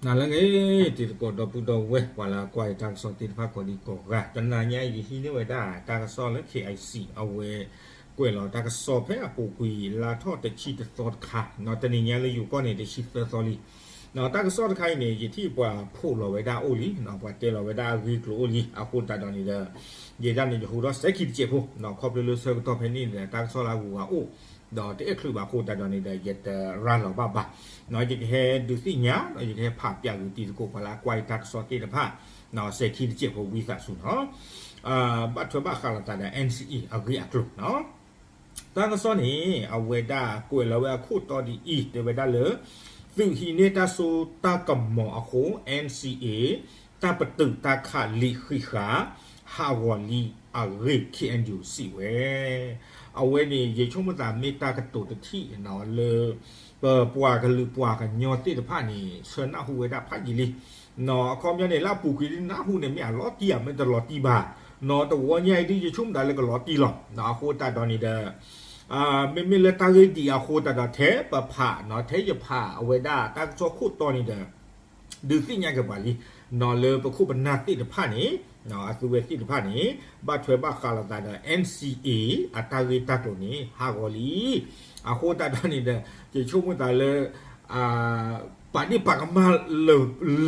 နၤလၢအဂ့ၤ တံၤသကိးဒီပုၢ်ဒီဝဲၢ် ပှၤလၢအကွၢ်ယတၢ်ကစီၣ်သ့ၣ်တဖၣ်ကိးဒံကိးဂၤ, တနၤညါအံၤ ယဟံးန့ၢ်ဝဲဒၣ်တၢ်ကစီၣ်လၢ KIC အဝဲ ကွဲးလီၤတၢ်ကစီၣ်ဖဲအပူၤကွံာ်လါထီၣ်တဆံတသီတခါ, တနံၤညါလၢယိၤကီၢ်န့ၣ် တဆံသၢသီလံ. တၢ်ကစီၣ်တခါအံၤန့ၣ် ယထံၣ်ပှၤဖီၣ်လီၤဝဲဒၣ်အိၣ်လံ, ပှၤတဲလီၤဝဲဒၣ်အဂ့ၢ်အကျိၤအိၣ်လံ, အဃိသတးဒီးန့ၣ်ဒီး ယဲဒၣ်န့ၣ် ယဟူထီၣ်စဲးခံတစဲးဖိ, ခီဖျိလၢဆၢကတီၢ်ဖဲန့ၣ်ဒီး တၢ်ကစီၣ်လၢအဂုၤအဂၤအိၣ် ဒီးတအဲၣ်ချုးဘၣ်အဃိသတးဒီးန့ၣ်ဒီး ယတရၤလီၤဘၣ်ဘၣ်. ယကဟဲဒုးသ့ၣ်ညါ ဒီးယကဟဲဖးပျးကွံာ်တံၤသကိးပှၤလၢအကွၢ်ယတၢ်ကစီၣ်သ့ၣ်တဖၣ် စဲးခံတစဲးဖိဝံသးစူၤနီၤ. ဘၣ်ထွဲဘၣ်ဃးလိာ်သးဒီး NCA အဂ့ၢ်အကျိၤနီၤ. တၢ်ကစီၣ်န့ၣ် အဝဲဒၣ်ကွဲးလီၤဝဲအခိၣ်တီဒ်အံၤ တဲဝဲဒၣ်လၢ သုးဟံးန့ၢ်တၢ်စိတၢ်ကမီၤအဃိ NCA တၢ်ပတုာ်တၢ်ခးလံာ်ဃံးဃာ် ဟးဂီၤလံအဂ့ၢ် KNU စံးဝဲ. အဝဲန့ၣ် ယဆိကမိၣ်သးမ့ၢ်တၢ်ကတိၤတထံၣ်နီၤလၢ ပပှၤကလုာ်ပှၤကညီသ့ၣ်တဖၣ်န့ၣ် ဆၢနၢ်ဟူဝဲဒၣ်ဖးယံာ်လံ. အခီပညီန့ၣ် လၢအပူၤကွံာ်ဒ်နၢ်ဟူန့ၣ် မ့ၢ်အလီၤတံၢ်ဧါ မ့ၢ်တလီၤတံၢ်ဘၣ်. နီၤ တဝီညါအံၤဒ်ယဆိကမိၣ်သးလၢကလီၤတံၢ်လီၤ. အဃိသတးဒီးန့ၣ်ဒီး မ့မ့ၢ်လၢတၢ်ဂ့ၢ်ဒ်အံၤအဃိသတးဒီး ထဲပဖးနီၤ ထဲယဖးအဝဲဒၣ်တၢ်ကစီၣ်ခိၣ်တီန့ၣ်ဒီး ဒုးသ့ၣ်ညါက့ၤပှၤလံ နီၤလၢပခိၣ်ပနၢ်သ့ၣ်တဖၣ်န့ၣ် အသုဝဲသ့ၣ်တဖၣ်န့ၣ် ဘၣ်ထွဲဘၣ်ဃးလိာ်သးဒီး NCA အတၢ်ဂ့ၢ်တၢ်ကျိၤန့ၣ် ဟးဂီၤလံ. အဃိသတးဒီးန့ၣ်ဒီး ယဆိကမိၣ်သးလၢ ပာ်ဒ့ၣ်ပာ်ကမၣ်လၢ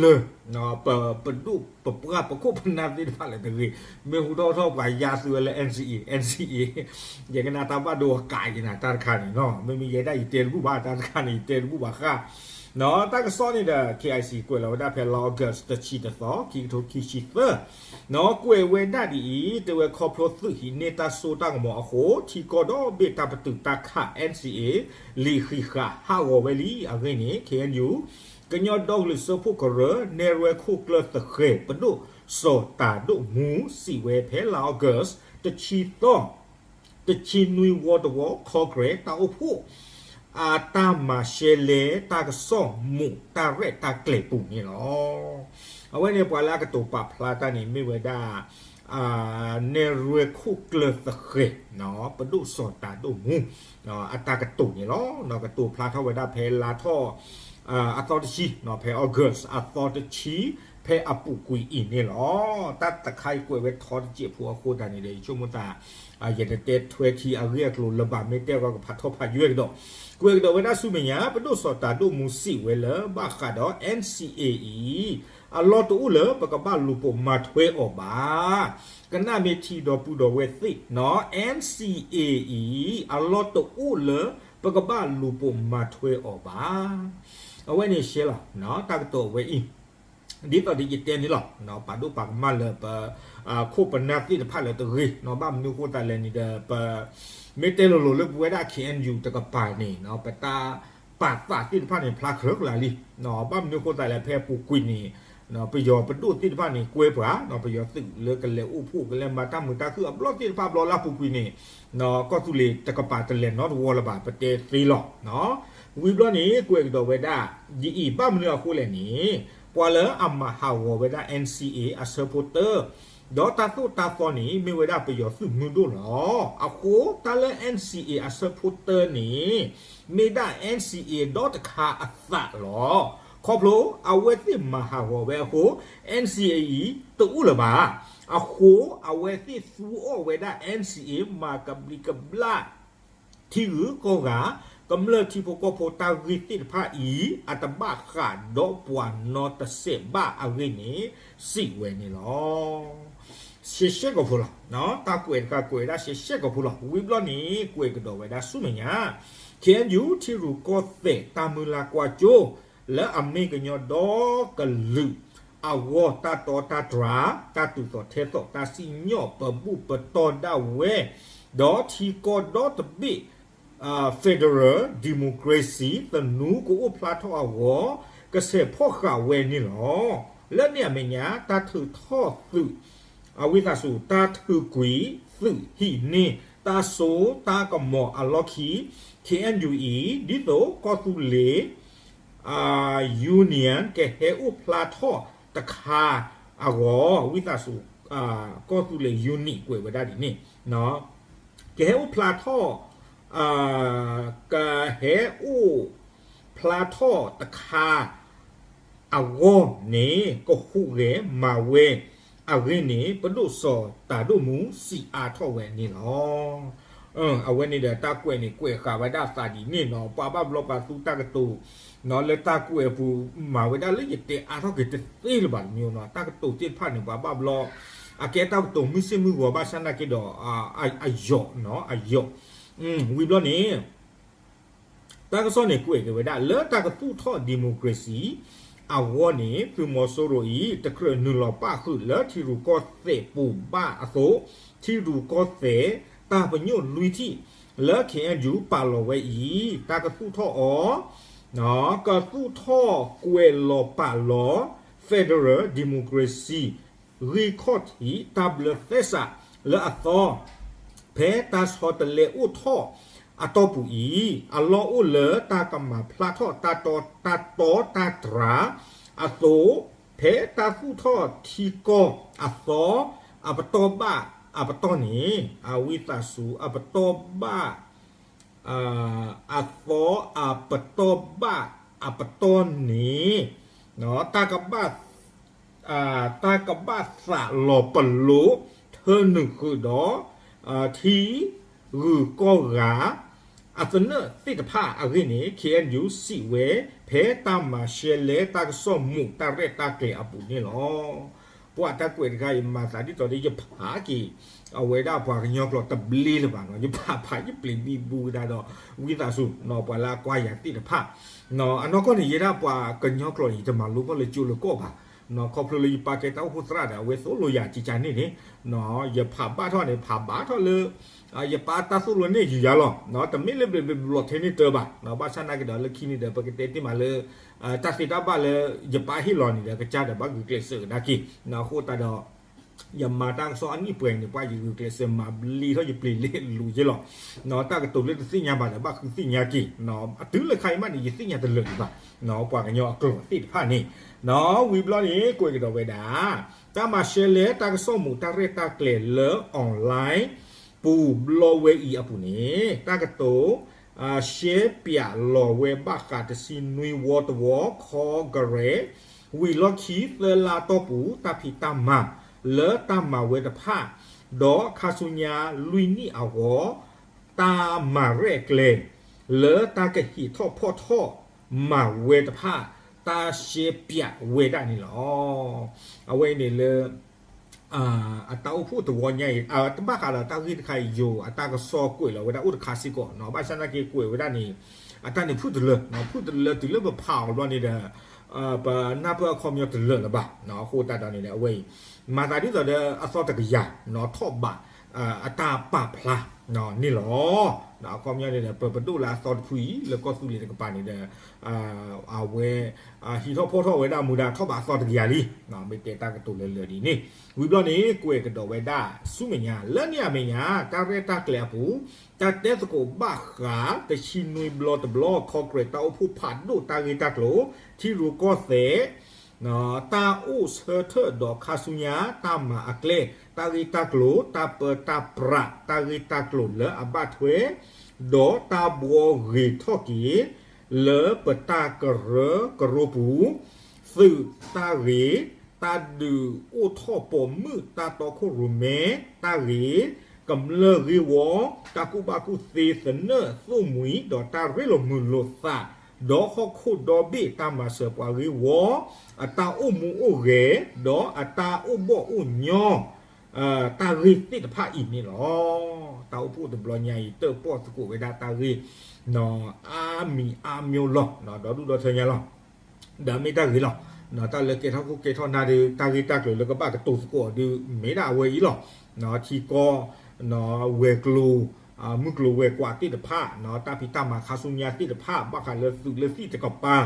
လၢ ပပဒိၣ်ပပှၢ်ပခိၣ်ပနၢ်သ့ၣ်တဖၣ်လၢတဂ့ၤ, မ့ၢ်ဟူထီၣ်ထီၣ်ပှၤယါသုဝဲလၢ NCA NCA ယကနၣ်တၢ်ဘၣ်ဒိအကးယနၤ တၢ်တခါန့ၣ်နီၤ မ့မ့ၢ်ယဲဒၣ်ယတဲတဘူၣ်ဘၣ် တၢ်တခါန့ၣ် ယတဲတဘူၣ်ဘၣ်ဃး တၢ်ကစီၣ်န့ၣ်ဒီး KIC ကွဲးလီၤဝဲဒၣ်ဖဲလါ August တဆံတသီ ခံကထိခံဆံသၢ ကွဲးဝဲဒၣ်ဒ်အံၤ တဲဝဲခီဖျိသုးဟံးန့ၢ်တၢ်စိတၢ်ကမီၤအဃိ ထံကီၢ်ဒီဘ့ၣ်တၢ်ပတုာ်တၢ်ခး NCA လံာ်ဃံးဃာ်ဟးဂီၤဝဲလံအဂ့ၢ်န့ၣ် KNU ကညီဒီကလုာ်စၢဖှိၣ်ကရၢ နဲၣ်ရွဲၣ်ခိၣ်ကျၢၢ်သဃဲၤ ပဒိၣ်စီၤတၤဒိၣ်မူ စံးဝဲဖဲလါ August တဆံသီ တဆံနွံဝီတဝီ ခီကရဲး တၢ်အိၣ်ဖှိၣ် အတၢ်မၤရှဲလဲတၢ်ကစီၣ်မူးတၢ်ရဲၣ်တၢ်ကျဲၤပူၤန့ၣ်လီၤ. အဝဲန့ၣ်ပှၤလၢအကတိၤပာ်ဖျါတၢ်န့ၣ် မ့ၢ်ဝဲဒၣ် နဲၣ်ရွဲၣ်ခိၣ်ကျၢၢ်သဃဲၤ ပဒိၣ်စီၤတၤဒိၣ်မူ အတၢ်ကတိၤန့ၣ်လီၤ. ကတိၤဖျါထီၣ်ဝဲဒၣ်ဖဲလါထီၣ် အသီတဆံ ဖဲ August အသီတဆံ ဖဲအပူၤကွံာ်အံၤန့ၣ်လီၤ. တၢ်တခါအံၤကွဲးဝဲထီတစဲးဖိအဃိသတးန့ၣ်ဒီး ယဆိကမိၣ်သး ယတတဲထွဲခံအဂ့ၢ်အကျိၤလၢၤဘၣ် မ့ၢ်တဲဂီၤကဖးထီၣ်ဖးယွဲၢ်ကဒီး ကွဲးကဒီးဝဲဒၣ်ဆူမဲာ်ညါ ပဒိၣ်စီၤတၤဒိၣ်မူစံးဝဲလၢဘၣ်ဃးဒီး NCA အံၤ အလီၢ်တအိၣ်လၢပကဘၣ်လူၤပိာ်မၤထွဲအီၤဘၣ်. ကနၣ်မ့ၢ်ထံဒီပုၢ်ဒီဝဲၢ်သ့ၣ်နီၤ NCA အံၤ အလီၢ်တအိၣ်လၢပကဘၣ်လူၤပိာ်မၤထွဲအီၤဘၣ်. အဝဲန့ၣ်ရှဲလီၤ တၢ်ကတိၤအဝဲအံၤ ဒ်သိးဒီးယတဲန့ၣ်လီၤ ပာ်ဒိၣ်ပာ်ကမၣ်လၢပ ခိၣ်ပနၢ်သ့ၣ်တဖၣ်လၢတဂ့ၤနီၤ ဘၣ်မနုၤအဃိသတးလဲၣ်န့ၣ်ဒီး ပ မ့ၢ်တဲလိၤလိၤလၢပဝဲဒၣ် KNU တကပၤန့ၣ် ပတၢ်ပာ်သးသ့ၣ်တဖၣ်န့ၣ် ဖျါကြၢးကလာ်လံ ဘၣ်မနုၤအဃိသတးလဲၣ် ဖဲအပူၤကွံာ်န့ၣ် ပယီၤပဒိၣ်သ့ၣ်တဖၣ်န့ၣ် ကွဲပှၤ ပယီၤသုးလၢကလဲၤအိၣ်ဖှိၣ်ကလဲၤမၤတၢ်မုာ်တၢ်ခုၣ်အဘျီၣ်သ့ၣ်တဖၣ်ဘျီလၢအပူၤကွံာ်န့ၣ် ကီၢ်သူလ့ၤတကပၤတလဲၤနီတဝီလၢၤဘၣ် ပတဲသ့လီၤ. ဝံၤဘျီန့ၣ် ကွဲးကဒီးဝဲဒၣ် ဒ်အံၤဘၣ်မနုၤအဃိလဲၣ်န့ၣ် ပှၤလၢအမၤဟးဂီၤဝဲဒၣ် NCA အဆၢဖိတၢ ဒီးတၢ်သိၣ်တၢ်သီန့ၣ် မ့ၢ်ဝဲဒၣ်ပယီၤသုးမုၢ်ဒိၣ်လီၤ. အဃိတၢ်လၢ NCA အဆၢဖိတၢန့ၣ် မ့ၢ်ဒၣ် NCA ဒီတခါအသးလီၤ. ခီဖျိအဝဲသ့ၣ်မၤဟးဂီၤဝဲအဃိ NCA အံၤတအိၣ်လၢၤဘၣ်. အဃိအဝဲသ့ၣ်သူအီၣ်ဝဲဒၣ် NCA မၤကဘျံးကဘျၣ် ထံဂုၤကီၢ်ဂၤ ကမျၢၢ်ထံဖိကီၢ်ဖိတၢ်ဂ့ၢ်သ့ၣ်တဖၣ်အံၤ အတဘၣ်ဃးဒီးပှၤနီတစဲးဘၣ်အဂ့ၢ်န့ၣ် စံးဝဲန့ၣ်လီၤ. ရှဲရှဲကိာ်ဖိလီၤ. တၢ်ကွဲးတခါကွဲးဝဲဒၣ်ရှဲရှဲကိာ်ဖိလီၤ. ဝံၤဘျီန့ၣ် ကွဲးကဒီးဝဲဒၣ်ဆူမဲာ်ညါ KNU ထံရူၢ်ကီၢ်သဲးတၢ်မုၢ်လၢ်ကွၢ်စိ လၢအမ့ၢ်ကညီဒီကလုာ် အဂီၢ်တၢ်တီတၢ်တြၢ် တၢ်တုၤသိးထဲသိးတၢ်စံၣ်ညီၣ်ပဘူၣ်ပတီၢ်ဒၣ်ဝဲ ဒီးထံကီၢ်ဒီတဘ့ၣ် Federal Democracy သနူကအိၣ်ဖျါထီၣ်အဂီၢ် ကဆဲးဖီၣ်ဃာ်ဝဲန့ၣ်လီၤ. လၢန့ၣ်အမဲာ်ညါ တၢ်ထုးထီၣ်သုး အဝံသးစူၤ တၢ်ထုးကွံာ်သုးဟံးန့ၢ် တၢ်စိတၢ်ကမီၤအလီၢ်ခံ KNU အံၤ ဒ်သိးကီၢ်သူလ့ၤ Union ကဟဲအိၣ်ဖျါထီၣ်တခါအဂီၢ် ဝံသးစူၤ ကီၢ်သူလ့ၤ Union ကွဲးဝဲဒၣ်ဒ်န့ၣ် ကဟဲအိၣ်ဖျါထီၣ် ကဟဲအိၣ်ဖျါထီၣ်တခါ အဂီၢ်န့ၣ် ကဟူးဂဲၤမၤဝဲအဂ့ၢ်န့ၣ် ပဒိၣ်စီၤတၤဒိၣ်မူစံးအါထီၣ်ဝဲန့ၣ်လီၤ. အဝဲန့ၣ်ဒီးတၢ်ကွဲးန့ၣ် ကွဲးဃာ်ဝဲဒၣ်သးဒ်န့ၣ်နီၤ, ပှၤဘၣ်ဘျီပှၤသူတၢ်ကတိၤ လၢတၢ်ကွဲးအပူၤ မၤဝဲဒၣ်လၢယတဲအါထီၣ်က့ၤတသ့လၢၤဘၣ်တမံၤနီၤ, တၢ်ကတိၤသ့ၣ်တဖၣ်န့ၣ် ပှၤဘၣ်ဘျီ အကဲတၢ်ကတိၤမုၢ်ဆ့ၣ်မုၢ်ဂီၤဘၣ်ဆၣ်နာ်က့ဒီး အယိာ်နီၤ အယိာ်, ဝံၤဘျီန့ၣ် တၢ်ကစီၣ်န့ၣ်ကွဲးက့ၤဝဲဒၣ် လၢတၢ်ကသူၣ်ထီၣ် democracy အဂီၢ်န့ၣ် သုးမီၤစိရိၤအံၤ တကြၢးနုာ်လီၤပၣ်ဃုာ်လၢထံရူၢ်ကီၢ်သဲးပူၤဘၣ်အသိး, ထံရူၢ်ကီၢ်သဲးတၢ်ပညိၣ်လွံၢ်ထံၣ်လၢ K N U ပာ်လီၤဝဲအံၤ တၢ်ကသူၣ်ထီၣ်အီၤ ကသူၣ်ထီၣ်ကွဲးလီၤပာ်လီၤ Federal Democracy ဂံၢ်ခီၣ်ထံး တၢ်ဘျၢသဲစးလၢအသီ ဖဲတၢ်ဆီတလဲအိၣ်ထီၣ်အတီၢ်ပူၤအံၤ အလီၢ်အိၣ်လၢတၢ်ကမၤဖျါထီၣ်တၢ်တီတၢ်တြၢ်အသိး, ဖဲတၢ်သူၣ်ထီၣ်ထံကီၢ်အသီအပတီၢ်ဘၣ်အပတီၢ်န့ၣ် အဝံသးစူၤ အပတီၢ်ဘၣ် အသီအပတီၢ်ဘၣ်အပတီၢ်န့ၣ် တၢ်ကဘၣ် တၢ်ကဘၣ်သးလီၤပလိာ်ထၢနုာ်ဃုာ်ဒီး ထံဂုၤကီၢ်ဂၤအသနၢၣ်သ့ၣ်တဖၣ်အဂ့ၢ်န့ၣ် K N U စံးဝဲ ဖဲတၢ်မၤရှဲလဲတၢ်ကစီၣ်မူးတၢ်ရဲၣ်တၢ်ကျဲၤအပူၤန့ၣ်လီၤ. ပှၤတၢ်ကွဲးတခါအံၤ မၤသးဒ်သိးဒီး ယဖးက့ၤ အဝဲဒၣ်ပှၤကညီကျိာ်တဘျ့လၢၤဘၣ်နီၤ, ယဖးဖးယပျ့ၤဘံဘူကဒါဒီး ဝံသးစူၤ ပှၤလၢအကွၢ်ယၤသ့ၣ်တဖၣ် အနီၢ်ကီၢ်န့ၣ် ယဲဒၣ်ပှၤကညီကျိာ်န့ၣ် ယတမၤလိဖီၣ်လၢကၠိလၢကီၢ်ဘၣ်, ခီဖျိလၢယပၢ်ကဲတၢ်အိၣ်ဖှိၣ်သရၣ်ဒီး အဝဲသိၣ်လိယၤကကန့ၣ်န့ၣ် ယဖးဘၣ်ထီၣ်န့ၣ် ဖးဘၣ်ထီၣ်လၢ ယပၢ်တၢ်သိၣ်လိန့ၢ်ယၤလီၤ, တမ့ၢ်လၢဘျီဘျီထဲန့ၣ်တၢ်ဘၣ်, ဘၣ်ဆၣ်နာ်က့ဒီးလၢခံန့ၣ်ဒီး ပကတဲတ့ၢ်မးလၢ တၢ်သ့တၢ်ဘၣ်လၢ ယပၢ်ဟ့ၣ်လီၤန့ၣ်ဒီး ကစၢ်ဒီးဘၣ်ဂုာ်ကျဲးစၢးကဒါက့ၤ, အဃိသတးဒီး ယမၤတၢ်ကစီၣ်အနံၣ်ပှဲၤန့ၣ် ပှၤယဂုာ်ကျဲးစၢးမၤဘျ့ထီၣ်ယပျ့ၤလ့လိၤယ့လီၤ, တၢ်ကတိၤလၢတသ့ၣ်ညါဘၣ်ဒီး ဘၣ်ဃုသ့ၣ်ညါက့ၤ, တုၤလၢခါအံၤမးန့ၣ် ယသ့ၣ်ညါတလၢာ်ဒံးဘၣ်, ပှၤကညီအကျိာ်သ့ၣ်တဖၣ်န့ၣ်, ဝံၤဘျီန့ၣ် ကွဲးကဒီးဝဲဒၣ် တၢ်မၤရှဲလဲတၢ်ကစီၣ်မူးတၢ်ရဲၣ်တၢ်ကျဲၤလၢ online ပူၤဘျီဝဲအံၤအပူၤန့ၣ် တၢ်ကတိၤ ရှဲပၠးလီၤဝဲဘၣ်ဃးတဆံနွံဝီတဝီ ခီကရဲး ဝံၤလီၢ်ခံသၢလါတီၢ်ပူၤ တၢ်ဖံးတၢ်မၤလၢတၢ်မၤဝဲတဖၣ်, ဒီးခါဆူညါလွံၢ်နံၣ်အဂီၢ် တၢ်မၤရဲၣ်ကျဲၤ လၢတၢ်ကဟံးထီၣ်ဖီၣ်ထီၣ်မၤဝဲတဖၣ် တၢ်ရှဲပၠးဝဲဒၣ်န့ၣ်လီၤ. အဝဲအံၤန့ၣ်လၢ အတၢ်အိၣ်ဖှိၣ်တဝီညါအံၤ တဘၣ်ဃးဒီးတၢ်ဂ့ၢ်တခါအံၤ ယိၤအတၢ်ကစီၣ်ကွဲးလီၤဝဲဒၣ်အိၣ်တခါစ့ၢ်ကီးနီၤ, ဘၣ်ဆၣ်နာ်က့ကွဲးဝဲဒၣ်န့ၣ် အတၢ်န့ၣ်ဖုၣ်တလၢ, ဖုၣ်တလၢတုၤလၢပဖးအီၤဘျီန့ၣ်ဒီး ပနၢ်ပၢၢ်အခီပညီတလၢာ်လၢၤဘၣ်, အဃိသတးဒီးန့ၣ်ဒီး အဝဲအံၤ မၤသးဒ်သိးဒီးအသီတကယၤနီၤ ထီၣ်ဘး အတၢ်ပာ်ဖျါန့ၣ်လီၤ. အခီပညီန့ၣ်ဒီး ပပဒိၣ်လၢအသီတဖုအံၤ လၢကီၢ်သူလ့ၤတကပၤန့ၣ်ဒီး အဝဲ ဟံးထီၣ်ဖီၣ်ထီၣ်ဝဲဒၣ်မူဒါထီၣ်ဘးအသီတကယၤလံ, မ့ၢ်တဲတၢ်ကတိၤလၢလၢာ်ဒ်န့ၣ်, ဝံၤဘျီန့ၣ် ကွဲးကဒီးဝဲဒၣ်ဆူမဲာ်ညါ လၢန့ၣ်အမဲာ်ညါ တၢ်ရဲၣ်တၢ်ကျဲၤအပူၤ တၢ်တဲသကိးဘၣ်ဃး တဆံနွံဘျီတဘျီ ခီကရဲးတၢ်အိၣ်ဖှိၣ်ဖးဒိၣ်တၢ်ဂ့ၢ်တၢ်ကျိၤ ထံရူၢ်ကီၢ်သဲး တၢ်အိၣ်ဆၢထၢၣ်ဒီးခါဆူညါ တၢ်မၤအကျဲ တၢ်ဂ့ၢ်တၢ်ကျိၤ တၢ်ပၢတၢ်ပြး တၢ်ဂ့ၢ်တၢ်ကျိၤလၢအဘၣ်ထွဲ ဒီးတၢ်ဘှီဂ့ၤထီၣ်က့ၤ လၢပတၢ်ကရၢကရိပူၤ သုးတၢ်ဂ့ၤ တၢ်ဒုးအိၣ်ထီၣ်ပိာ်မုၣ်တၢ်တီခိၣ်ရိၣ်မဲတၢ်ဂ့ၤ ကမျၢၢ်ဂ့ၢ်ဝီ တၢ်ကူၣ်ဘၣ်ကူၣ်သ့သနၢၣ်သိၣ်မှံၤ ဒီးတၢ်ရ့လိာ်မုာ်လိာ်သး ဒီးဟီၣ်ခိၣ်ဒီဘ့ၣ်တၢ်မၤစၢၤပှၤဂ့ၢ်ဝီ အတၢ်အိၣ်မူအိၣ်ဂဲၤ ဒီးအတၢ်အိၣ်ဘီၣ်အိၣ်ညီ တၢ်ဂ့ၢ်သ့ၣ်တဖၣ်အံၤန့ၣ်လီၤ. တၢ်အိၣ်ဖှိၣ်တဘျီညါအံၤ တၢၣ်ပီၣ်သကိးဝဲဒၣ်တၢ်ဂ့ၢ် အါမံၤအါမျိၤလီၤ ဒီဒူၣ်ဒီထၢညါလီၤ. ဒီးမ့ၢ်တၢ်ဂ့ၤလီၤ. တၢ်လၢကဲထီၣ်ခိၣ်ကဲထီၣ်နၢ်ဒီး တၢ်ဂ့ၢ်တၢ်ကျိၤလၢကဘၣ်ကတိၤသကိးအီၤဒီး မ့ၢ်ဒၣ်အဝဲအံၤလီၤ. ထံကီၢ် ဝဲၤကျိၤ မုၢ်ကျိၤဝဲၤကွာ်သ့ၣ်တဖၣ် တၢ်ဖံးတၢ်မၤခါဆူညါသ့ၣ်တဖၣ် ဘၣ်ဃးလၢသုးလၢသံၣ်တကပၤ ကကါ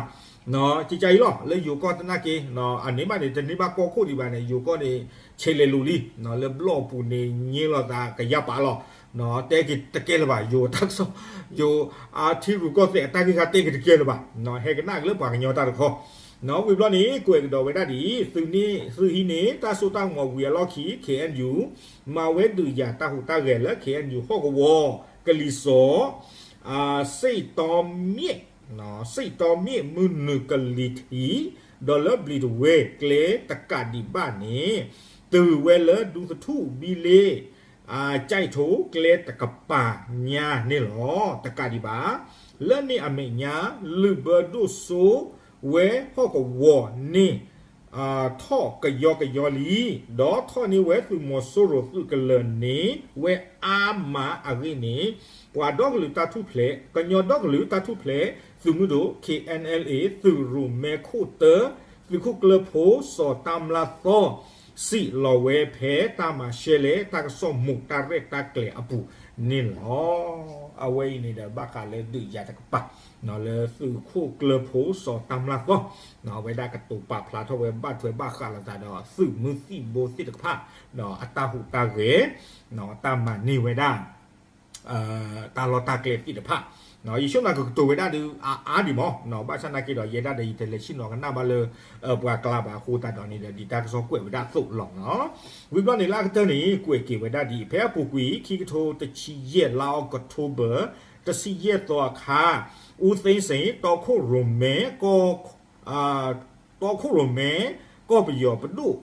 အံၤလီၤ. လၢယိၤကီၢ်သနာ်က့ အန့ၣ်ဘၣ်န့ၣ် တန့ၢ်ဘၣ်ကီၢ်ခိၣ်ဒံးဘၣ်န့ၣ် ယိၤကီၢ်န့ၣ် ဆဲးလဲၤလိၤလံ လၢဘျီၣ်အပူၤန့ၣ် ည့လီၤသးကယၢ်ပာ်လီၤ. တဲက့ၤတကဲလၢၤဘၣ် ယိၤတၢ်ကစီၣ် ယိၤအထံရူၢ်ကီၢ်သဲးအတၢ်ဂ့ၢ်ခါတဲက့ၤတကဲလၢၤဘၣ်. ဟဲကနၣ်က့ၤလၢပှၤကညီတၢ်တခီ ဝံၤဘျီန့ၣ် ကွဲးကဒီးဝဲဒၣ်ဒ်အံၤ သုးဟံးန့ၢ်တၢ်စိတၢ်ကမီၤဝံၤအလီၢ်ခံ K N U မၤဝဲဒုးယၤတၢ်ဟူးတၢ်ဂဲၤလၢ K N U ဟီၣ်ကဝီၤ ကလံၤစိး စ့ၣ်တီမ့ၣ် စ့ၣ်တီမ့ၣ်မုၢ်နုာ်ကလံၤထံး ဒီးလၢဘျံးတဝဲၤကျဲတကးဒံးဘၣ်န့ၣ် တုၤဝဲလၢဒူသထူၣ်ဘံလ့ ကၠဲးထိကျဲတကပၤညါန့ၣ်လီၤ. တကးဒံးဘၣ် လၢန့ၣ်အမဲာ်ညါ လုၢ်ဘၢဒိၣ်စိဝဲဟီၣ်ကဝီၤန့ၣ် ထီၣ်ကယီကယီလံ, ဒီးထီၣ်န့ၢ်ဝဲသုးမီၤစိရိၤသုးကလၢၤန့ၣ် ဝဲအါမးအဂ့ၢ်န့ၣ် ပှၤဒီကလုာ်တၢ်ထူၣ်ဖျဲး ကညီဒီကလုာ်တၢ်ထူၣ်ဖျဲး သုးမုၢ်ဒိၣ် K N L A သုးရိၣ်မဲခိၣ်တၢ သုးခိၣ်ကျၢၢ်ဖိစီၤတၢ်မျၢ်သီ စံးလီၤဝဲဖဲတၢ်မၤရှဲလဲၣ် တၢ်ကစီၣ်မူးတၢ်ရဲၣ်တၢ်ကျဲၤအပူၤန့ၣ်လီၤ. အဝဲအံၤန့ၣ်ဒီး ဘၣ်ဃးလၢဒုးယၤတကပၤ လၢသုးခိၣ်ကျၢၢ်ဖိစီၤတၢ်မျၢ်သီ အဝဲဒၣ်ကတိၤပာ်ဖျါထီၣ်ဝဲဘၣ်ထွဲဘၣ်ဃးလိာ်သးဒီး သုးမုၢ်သံၣ်ဘိသ့ၣ်တဖၣ် အတၢ်ဟူးတၢ်ဂဲၤ တၢ်မၤန့ၢ်ဝဲဒၣ် တၢ်လီၢ်တၢ်ကျဲသ့ၣ်တဖၣ် ယဆိကမိၣ်ကကတိၤဝဲဒၣ်ဒီး အါအါဒံးမး ဘၣ်ဆၣ်နာ်က့ဒီး ယဲဒၣ်ဒီးယတလဲၤဆ့ၣ်နီၤကနၣ်ဘၣ်လၢ ပှၤကျါဘၣ်အဃိသတးဒီးန့ၣ်ဒီး ဒ်တၢ်ကစီၣ်ကွဲးဝဲဒၣ်အသိးလီၤနီၤ. ဝံၤဘျီန့ၣ်လၢအကတၢၢ်န့ၣ် ကွဲးက့ၤဝဲဒၣ်ဒ်အံၤ ဖဲအပူၤကွံာ် ခံကထိတဆံယဲၢ် လါအီးကထိဘၢၣ် တဆံယဲၢ်သီအခါ အူသ့စ့ၣ် တီခိၣ်ရိၣ်မဲ ကီၢ် တီခိၣ်ရိၣ်မဲ ကီၢ်ပယီၤပဒိၣ်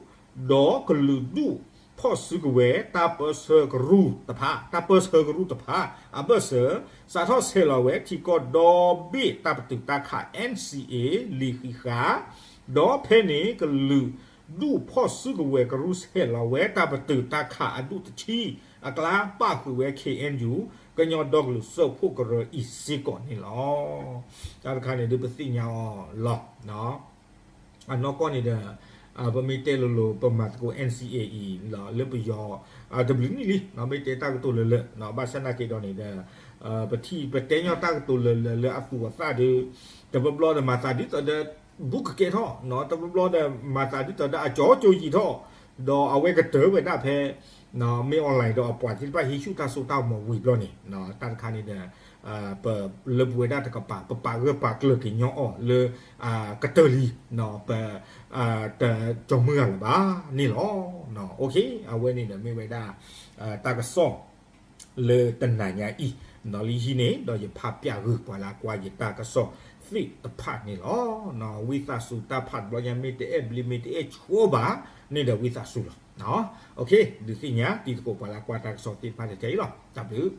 ဒီးကလုာ်ဒူၣ်ဖီၣ်စုကဝဲၤ တၢ်ပၢဆှၢကရူၢ်တဖၣ် တၢ်ပၢဆှၢကရူၢ်တဖၣ် အဘၢၣ်စၢၤ စးထီၣ်ဆဲးလီၤဝဲထံကီၢ်ဒီဘ့ၣ်တၢ်ပတုာ်တၢ်ခး N C A လံာ်ဃံးဃာ် ဒီးဖဲန့ၣ်ကလုာ်ဒူၣ်ဖီၣ်စုကဝဲၤကရူၢ်ဆဲးလီၤဝဲတၢ်ပတုာ်တၢ်ခးအဒူၣ်တဆံအကျါ ပၣ်ဃုာ်ဝဲ K N U ကညီဒီကလုာ်စၢဖှိၣ်ကရၢအံၤစ့ၢ်ကီးန့ၣ်လီၤ. တၢ်တခါန့ၣ်ဒုးပသ့ၣ်ညါအီၤလီၤ. အနီၢ်ကီၢ်န့ၣ်ဒီး ပမ့ၢ်တဲလိၤလိၤ ပမၤသကိး N C A အံၤ လၢပယီၤ တဘျုးနံၣ်လံ မ့ၢ်တဲတၢ်ကတိၤလၢာ်လၢာ် ဘၣ်ဆၣ်နာ်က့ဒီးန့ၣ်ဒီး ပထံၣ်ပတဲညီတၢ်ကတိၤလၢာ်လၢာ်လၢအသူၣ်အသးဒီး တဘျီဘျီဒီးမၤသးဒ်သိးဒီး ဘူးကကဲထီၣ် တဘျီဘျီဒီးမၤသးဒ်သိးဒီးအကၠီကၠိယံာ်ထီၣ် ဒီးအဝဲကတၢၢ်ဝဲဒၣ်ဖဲ မ့ၢ် online ဒီးအပှၤသ့ၣ်တဖၣ်ဟံးဆူၣ်တၢ်စိတၢ်ကမီၤဝံၤဘျီန့ၣ် တၢ်တခါန့ၣ်ဒီး ပလၢပဝဲဒၣ်တကပၤ ပပာ်ဂၢၢ်ပာ်ကျၢၤက့ၤညီအီၤလၢ ကတၢၢ်လံ ပ တကၠီၤမုၢ်ဂၤလၢၤဘၣ်န့ၣ်လီၤ. အဝဲန့ၣ်ဒီးမ့ၢ်ဝဲဒၣ် တၢ်ကစီၣ် လၢတနၤညါအံၤ ဒီးလၢဟံးန့ၣ် ဒီးယဖးပျၢ်ဂုာ်ပှၤလၢကွၢ်ယတၢ်ကစီၣ်သ့ၣ်တဖၣ်န့ၣ်လီၤ. ဝံသးစူၤတၢ်ဖးတဘျီညါ မ့ၢ်တအဲၣ်ဘျ့မ့ၢ်တအဲၣ်ဆိဘၣ်န့ၣ်ဒီးဝံသးစူၤလီၤ. ဒုးသ့ၣ်ညါတံၤသကိးပှၤလၢကွၢ်တၢ်ကစီၣ်သ့ၣ်တဖၣ်တထဲအံၤလီၤ. တၢ်ဘျုး